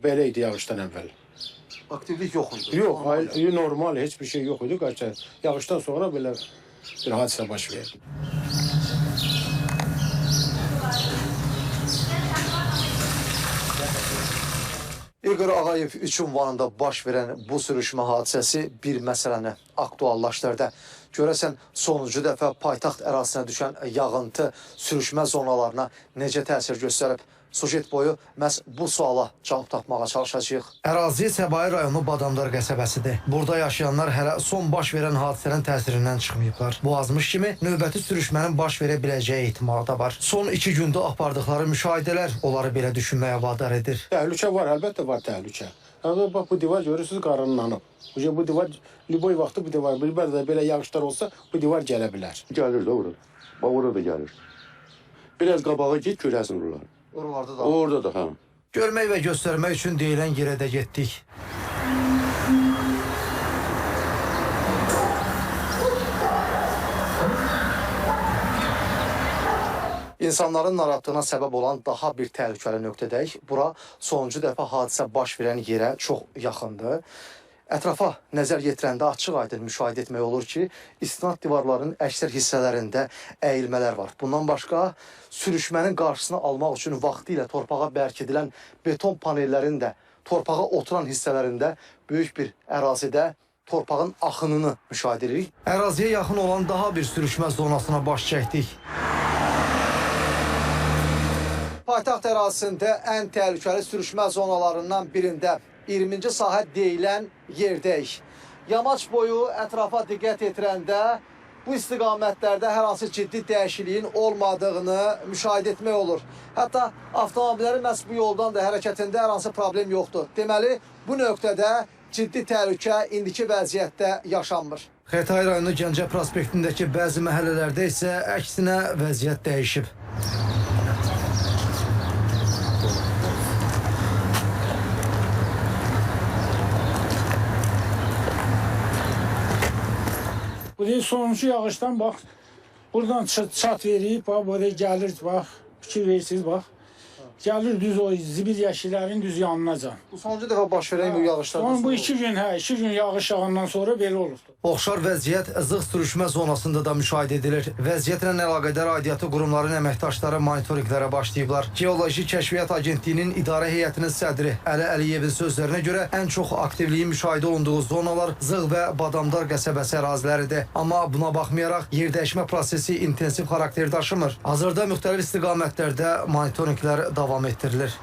Belə idi yağışdan əvvəl. Aktivlik yox idi. Yox, normal heç bir şey yox idi. Qaçar. Yağışdan sonra belə bir hadisə baş verdi. İqor Ağayev 3 ünvanında baş verən bu sürüşmə hadisəsi bir məsələni aktuallaşdırdı. Görəsən sonuncu dəfə paytaxt ərazisinə düşən yağıntı sürüşmə zonalarına necə təsir göstərib? Sujet boyu məhz bu suala cavab tapmağa çalışacağıq. Ərazi Səbail rayonu Badamdar qəsəbəsidir. Burada yaşayanlar hələ son baş verən hadisənin təsirindən çıxmayıblar. Bu azmış kimi növbəti sürüşmənin baş verə biləcəyi ehtimalı da var. Son 2 gündə apardıqları müşahidələr onları belə düşünməyə vadar edir. Təhlükə var, əlbəttə var təhlükə. Yəni bax bu divar görürsüz qarınlanıb. Bu divar lüboy vaxtı bu divar bir də belə yağışlar olsa bu divar gələ bilər. Gəlir də ora. Bax ora da gəlir. Biraz qabağa get görəsən oraları. Oralarda da. Orada da hə. Görmək və göstərmək üçün deyilən yerə də getdik. İnsanların narahatlığına səbəb olan daha bir təhlükəli nöqtədəyik. Bura sonuncu dəfə hadisə baş verən yerə çox yaxındır. Ətrafa nəzər yetirəndə açıq-aydın müşahidə etmək olur ki, istinad divarlarının əksər hissələrində əyilmələr var. Bundan başqa sürüşmənin qarşısını almaq üçün vaxtilə torpağa bərkidilən beton panellərin də torpağa oturan hissələrində böyük bir ərazidə torpağın axınını müşahidə edirik. Əraziyə yaxın olan daha bir sürüşmə zonasına baş çəkdik. Paytaxt ərazisində ən təhlükəli sürüşmə zonalarından birində 20-ci sahə deyilən yerdəyik. Yamaç boyu ətrafa diqqət yetirəndə bu istiqamətlərdə hər hansı ciddi dəyişikliyin olmadığını müşahidə etmək olur. Hətta avtomobillərin məhz bu yoldan da hərəkətində hər hansı problem yoxdur. Deməli, bu nöqtədə ciddi təhlükə indiki vəziyyətdə yaşanmır. Xətai rayonu Gəncə prospektindəki bəzi məhəllələrdə isə əksinə vəziyyət dəyişib. Bu deyir sonuncu yağışdan bax buradan çat verib bax buraya gəlir bax fikir verirsiniz bax. Gəlir düz o zibil yeşiklərin düz yanınacan. Bu sonuncu dəfə baş verən bu yağışlardan Onun bu 2 gün hə, 2 gün yağış yağandan sonra belə olubdu. Oxşar vəziyyət Zığ sürüşmə zonasında da müşahidə edilir. Vəziyyətlə əlaqədar aidiyyatı qurumların əməkdaşları monitorinqlərə başlayıblar. Geoloji Kəşfiyyat Agentliyinin idarə heyətinin sədri Əli Əliyevin sözlərinə görə ən çox aktivliyin müşahidə olunduğu zonalar Zığ və Badamdar qəsəbəsi əraziləridir. Amma buna baxmayaraq yerdəyişmə prosesi intensiv xarakter daşımır. Hazırda müxtəlif istiqamətlərdə monitorinqlər davam etdirilir.